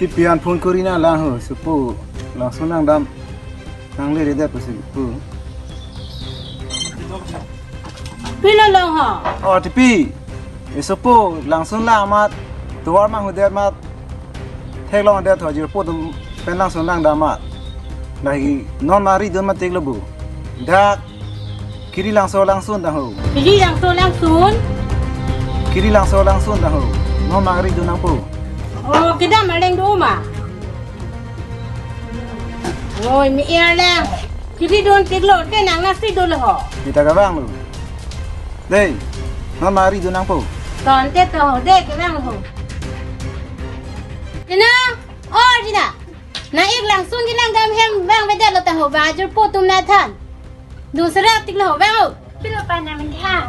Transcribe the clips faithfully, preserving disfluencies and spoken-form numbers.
Tipi an phone kori nanglang ho, sopo, langsun langdam nangle-redet pusi pu. Pilo long ho? Oh, Tipi. E sopo, langsun lang amat, tovar manghudet amat, theklongdet ho, jirpo atum pen langsun langdam amat. Lake non ma ridun matik lo bo. Dak, kiri langso langsun ta ho. Kiri langso langsun? Kiri langso langsun ta ho. Non ma ridun nangpo. Oh, kedam arleng do ma? Oi, mi-ir lang. Kiri dun tik lo, te nang nasi dolo ho. Kita kavang lo. Dei, non ma ridun nangpo. Ton te to, dei kavang ho. Tina, oh Tina. Nang-ik langsun kelang dam hem vangvedet lo ta ho, ba jirpo atum nangthan. Dun serap tik lo ho, vang ho. Pilo pa nang hang?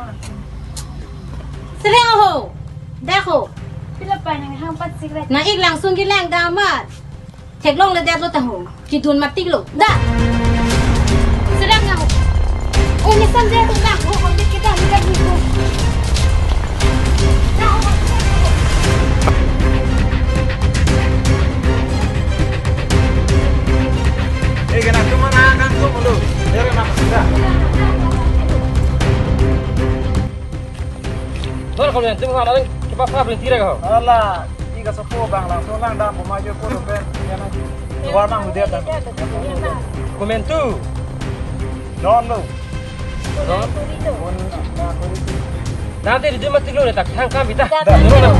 Serap ho. Dak ho. Pilo pa nang hang pat sik vet. Nang-ik langsun kelang dam amat theklongledet lo ta ho. Kedun matik lo. Dak. Serap na ho. Oh, ni sam dia tu dak ho, ho, kita ni kan ho. Dak ho. Eh, kena cuma nak kan tu mulu. Dia nak sudah. Bor ko len, tum hana len, kipa pa beli tira ko. Ala, ika sopo bang langsun langdam, puma jo puro pen, ya na. Tovar manghudet ta. Komentu. Non lo. Non. Kon, na, kori tu. Nanti di rumah tidur letak, thang kami ta. Da. Rumah lo.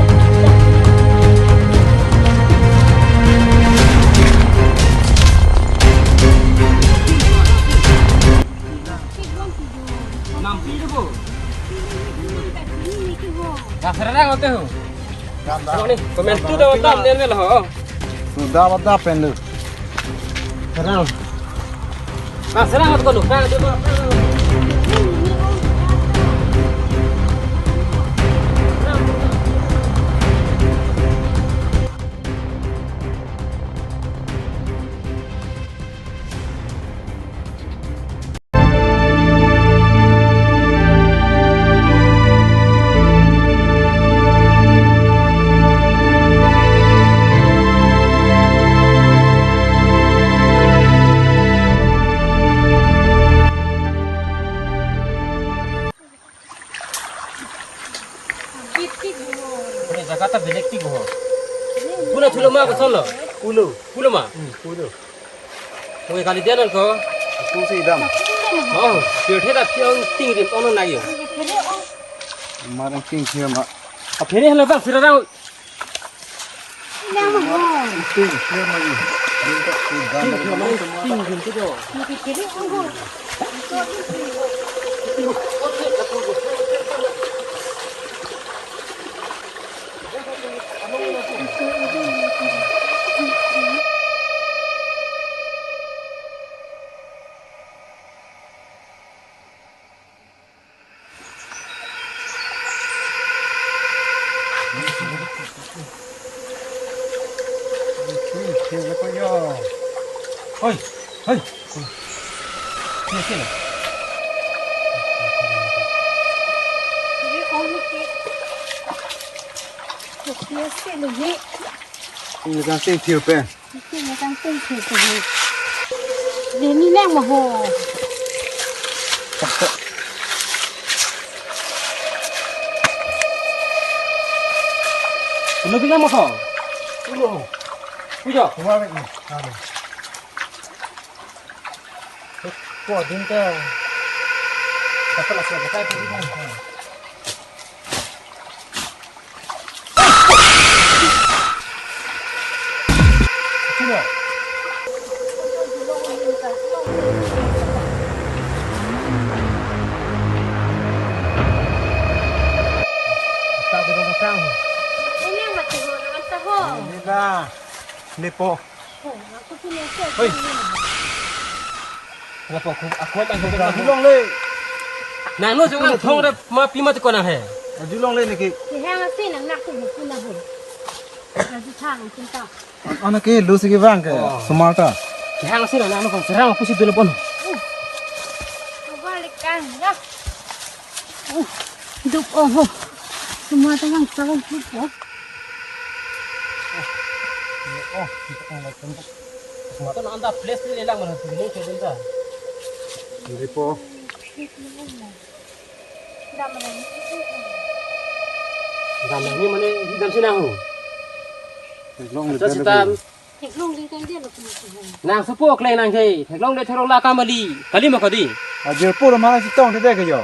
Nampi tu bo. Dasar dah kau tu. Kau ni, komentu dah tam nen lo ho. Sudah pada pen tu. Serang. Ah, serang tu kalau. Ini Jakarta belek tik ho. Puna thulo ma koson lo? Pulo. Pulo ma? Hmm, pulo. Oke, kali dia nang ko. Aku si dam. Oh, pirthe ta pion ting rim tono nagio. Marang ting siya ma. Aphere halo bang, sira dang. Hoi, hoi. Sini, sini. Ini kan sing thiu pen. Ini kan sing thiu pen. Ini nang maho. Ulo bilang maho. Ulo. Ujo. Kemarin ni. Kemarin. Ko din ke. Kata lah siapa kai pergi kan. Sino? Basta ko basta. Ini mati ho, naman taho. Ini na. Ini po. Hoi. Kenapa aku, aku aja Adu longle. Nang no jangan thong re ma pima tu kona he. Adu longle niki. Kehang asi nang nak tu buku na he. Adu thang cinta. Anak ke lu sigi bang ke. Oh. Semata. Kehang asi nang no kong serang aku si dulu pon. Balik kan ya. Uh, duk oh. Semata bang salah duk oh. Oh, kita kan lagi tempat. Semua kan anda place ni lang mana tu ni tu dah. Hindi po. Dam ni mana dam sini aku. Long Asa lebar sitam. Theklong le tang dia lo kini sini. Nang sepo kleng nang he. Theklong le theklong la kamali. Kali ma kadi. Ajir pur mana sitong tete ke yo.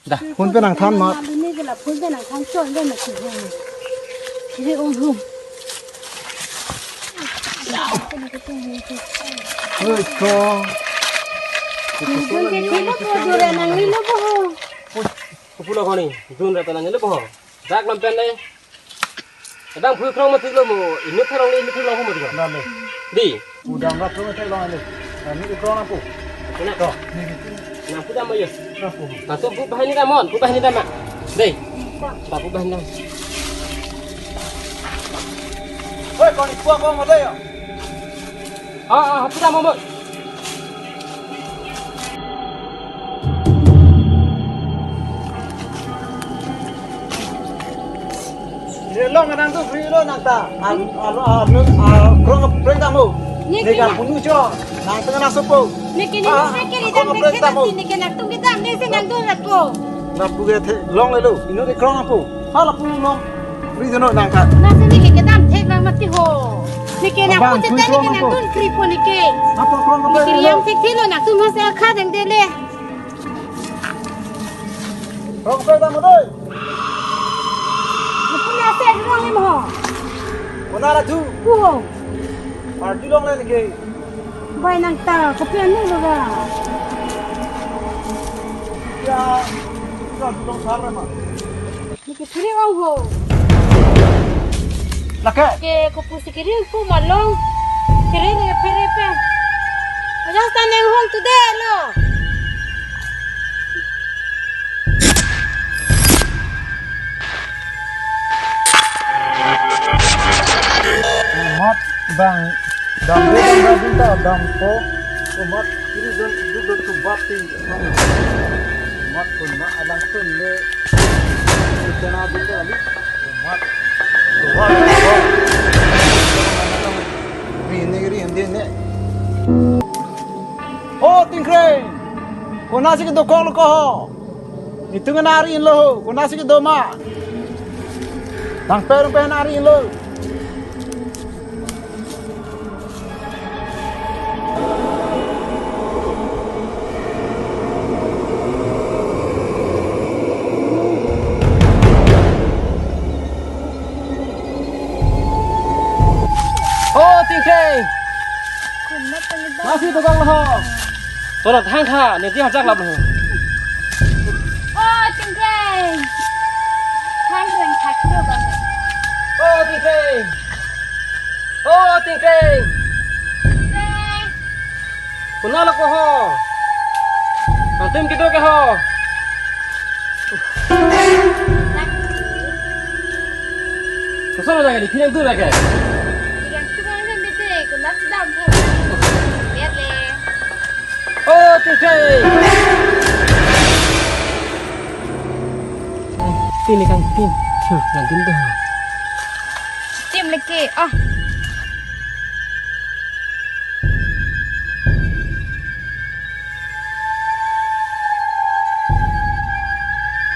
Dah, phone pe nang than ma. Malu ni ke la phone pe nang than chon de na si hong. Kiri ong hum. Oi, ko. Ni jun ke thilo po dura nang ni lo po ho. Kupulo koni, jun rata nang ni lo po ho. Dak lam pen le. Kadang phui krong mati lo mo, ini krong ni, ini krong mo di. Nale. Di. Udang rat krong mati lo ale. Ini krong apa? Ini. Krong. Ini. Nah, pudah mo yo. Apa? Nah, tu pu bahan ni dah mon, pu bahan ni dah mak. Dei. Pu bahan dah. Hei, kau ni kuah kau mau dah ya? Ah, ah, pudah mo mon. Ni long nang tu free lo nang ta. An, an, an, an, krong preng ta mo. Ni ni ke ka punu cho. Nang tengah nang sopo. Ni ke ni ah, sa ke ri krong dam preng ta mo. Ni ke nang tung ke dam ni si nang dun rat po. Nang pu ke the long le lo. Ino ke krong apo. Hala pu long. Free jono nang ta. Nang si ni ke dam the nang mati ho. Ni ke nang pu te ni ke nang dun kri po ni ke. Apa krong ke ni ke preng yang lo? Thik thilo nang tu masa kha deng de le. Rong pe dam doi. Puna se rong ni mo. Kona ra thu. Ku ho. Party long le ke. Bai nang ta, kopi anu lo ga. Ya. Ka long sar ma. Ni ke phiri ong ho. Lake. Ke kopu si kiri pu ma long. Kiri ni phiri pe. Aja ta neng hong tu de lo. Mat bang dam de dam dam ta dam ko. Mat kiri don du do tu bat ti. Mat pun ma alang tun le. Kita na dun ta ni. Mat. Mat. Ri ne ri ne ne. O Tingkreng. Kona si ke dokok lo ko ho. Netum nang ari-inlo ho, kona si kedo ma. Nang per per nang ari-inlo. O Tingkreng. Nasi tukang lo ho. Tola thang tha, ne ti hajak lap lo. O Tingkreng. Thang reng thak lo ba. O Tingkreng. O Tingkreng. Tingkreng. Kona lo ko ho. Nangtum kedo ke ho. Koson lo nang di, pinang tu lagi. Pinang tu kan mete, kena sedang tu. Lihat le. O Tingkreng. Tin ni kang tin. Chu, nang tin tu. Tim lagi. Ah.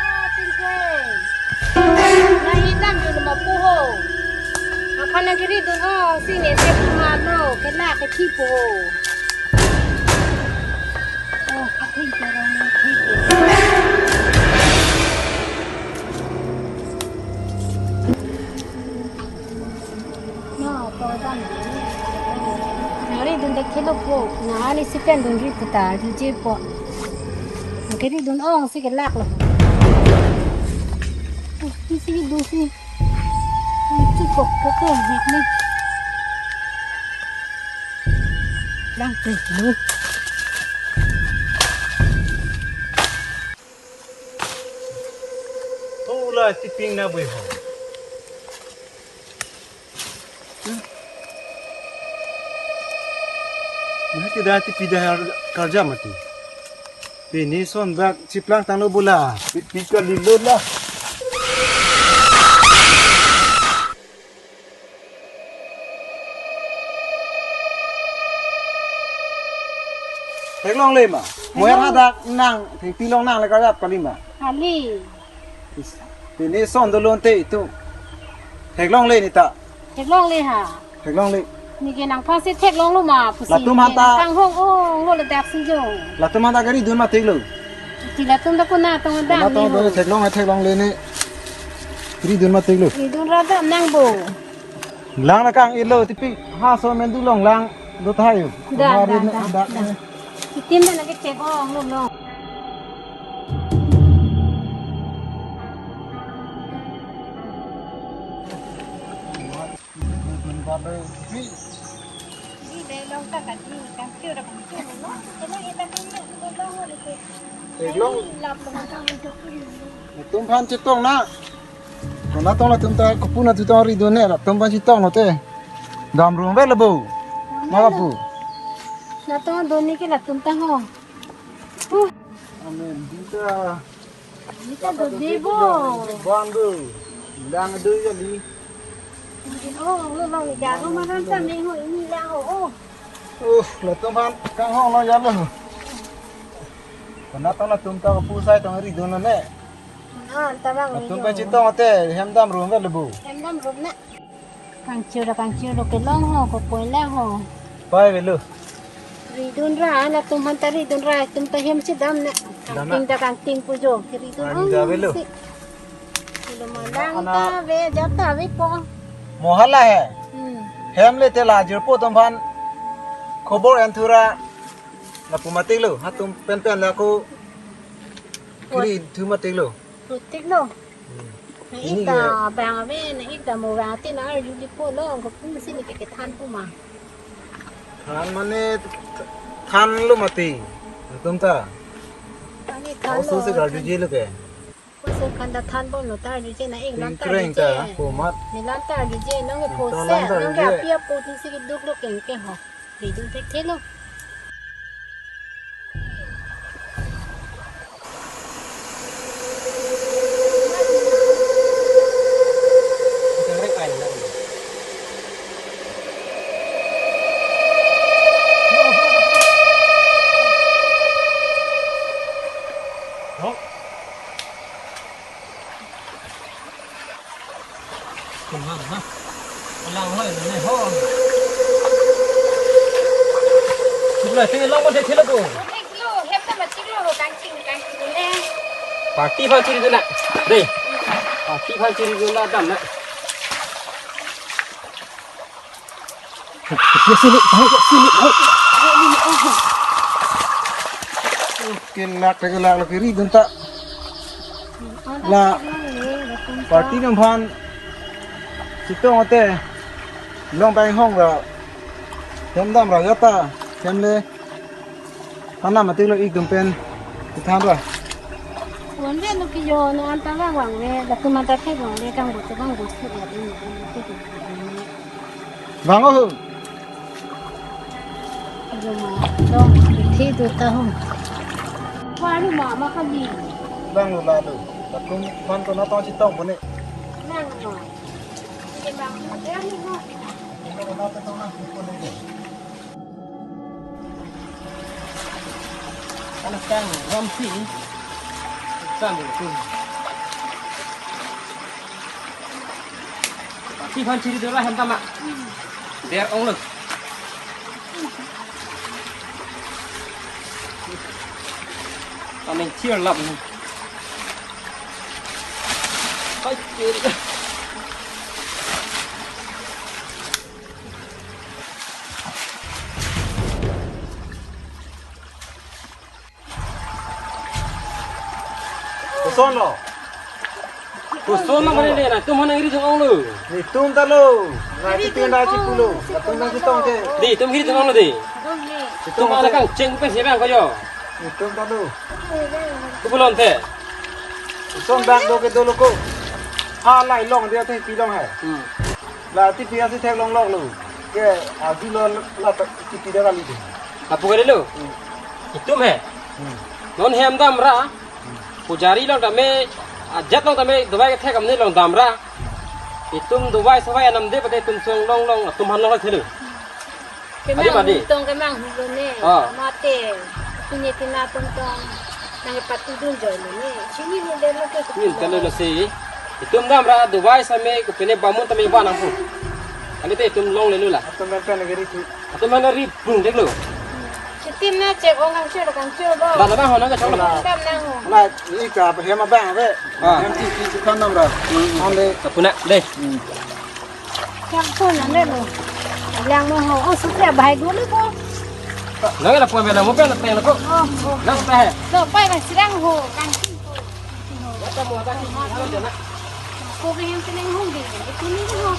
Ah, Tingkreng. Nang hitam dun ma pu ho. Aphan nang kiri dun o, si ne te pu ma lo, kena ke thi pu ho. Oh, atheng terang ne thi pu. No, to dam. Nang ri dun de khelo po. Nang ani si pen dun ri puta, ri je po. Nang kiri dun ong si kelak lo. Uh, tu si dun si. Ang tu kok kok kok ni. Lang tu lu. Hula tiping na bui ho. Mati dah tipi dah karja mati. Pini son bak chiplang tanglo bola. Pi-, pika lilo lah. Theklongle ma. Moher hadak nang thengpi long nang le karap kali ma. Kali. Is-, pini son dolonte itum. Theklongle neta. Theklongle ha. Theklongle. Neke nangphan si theklonglo ma pusi. Latum hanta. Neke nangkanghong onglo le dak si jo. Latum hanta kari dun ma theklo. Ti latum ta konatong dam. Konatong ni dun ho. Theklongle, theklongle ne. Kari dun ma theklo. Ridun ra dam nang bo. Lang na kang-elo tipi ha so men dulong lang do thayo. Da, da, da, da. Itim da na ke chek ong lo lo. Di dai long ta ka di kang chiu ra kang chiu lo. Kena ita kang chiu lo lo lo. Theklong. Lap lo kang. Latum phan chetong na. Konatong latum ta kopu na tutong ridun ne latum phan chetong lote. Dam rum ve lebo. Ma pu. Natong doni ke latum ta ho. Uh. Amen. Dinta. Dinta do debo. Bang do. Lang do ya li. Oh, lo lo ya lo ma kan ta me ho ini lang ho. Oh. Uh, latum phan kanghong lo ya lo. Konatong latum ta kopu sai tong ridun ne. Ah, tabang. Latum pen chetong ate hem dam rum ve lebo. Hem dam rum na. Kang chiu ra kang chiu lo kelong ho, kopoi lang ho. Pai velo. Ridun ra, latum phan ta ridun ra, tum ta hem si dam na. Dam na. Kangting ta kangting pu jo, ridun. Ani ong da velo. Si. Lo ma lang ta ve, ja ta ve po. Mohala he. Hmm. Hem le te la jir po tum phan. Khobor en thura. Lapu ma theklo, ha tum pen pen la ko. Kiri thu ma theklo. Thu theklo. Hmm. Na ini ik ta ke bang ave, na ik ta mo vang te na arju li po lo, ko pum si ni ke kethan pu ma. Than mane than lo mati. Tum ta. Ani than lo. Oso se garju je lo ke. Oso kan ta than bom lo ta arju je na ik lam ta arju je. Ting kreng ta, ko mat. Ni lam ta arju je, nang ke po se, nang ke api apo ti si ke duk lo keng ke ho. Video thekthelo. Kumhan ha. Alang hoi ne ho. Chuklo, te long mo thekthelo ko. Theklo, hem ta ma chiklo ho, kangching, kangching ne. Party phan chiri dun na. Dei. Party phan chiri dun na dam na. Sini, sini, sini. Kelak, kelak, lagi ridun ta. La party atum aphan chetong ate long bai hong ra hem dam ra ya ta hem le than na mati lo ik atum pen than ra. Wan ve no kiyo no anta vang vang ve latum anta thek vang ve kang bo te kang bo thek ya de ni. Vang o. Ajo ma, dong, ithi do ta hum. Wa lu ma, ma kali. Lang lu la lu. Latum aphan konatong chetong pu ne. Lang ma. Ini bang, dia ni ma. Konatong na pu ne. Anak kang, ramsi. Sang tu. Party aphan chiri dun ra hem ta ma. Der ong lo. Amen cheer lap. Hai, cheer. Koson lo? Koson lo mane le, na tum hana iri thong lo. Netum ta lo. Na iri ti pinda thong chi pulo. Na tum na chetong te. Di, tum iri thong lo di. Tum ala kangcheng pen si bang ko jo. Netum ta lo. Ko pulo te. Koson bang do ke dolo ko. Ha lai long dia te pi long hai. Hmm. La tipi asi theklong lok lo. Ke adu lo la tipi da kali de. Apu kali lo. Hmm. Itum he. Hmm. Non hem dam ra. Hmm. Pujari long tame, ajat long tame, dovai kethek amne long dam ra. Itum dovai sovai anam de pate itum song long long, atum han long thelu. Kemang adi, adi. Tong kemang hulo ne. Ah. Mate. Pini tina atum tong nangpatudun joilo ne. Chinine delo ke. Nin talo lo si. Itum damra Dubai same kopine bamun tame ba nangpu. Anke te itum longle lo la. Atum pen pen gari tu. Atum mana ri pung dek lo. Chitim na chek ong kangchir kangchir bo. Ba na ba ho na kachong lo. Dam nang ho. Na ika hem abang ave. Ah. Hem ti ti kan damra. Ande. Kapuna deh. Yang pun ande lo. Yang mo ho. Oh, sudah bahai dulu po. Nang lapu ave na mo pen teng lo ko. Oh, oh. Nang ta hai. Lo pai ba sirang ho. Kangchir ho. Kata mo ta ki. Ko ke yang teneng ho di. Itu ni ho.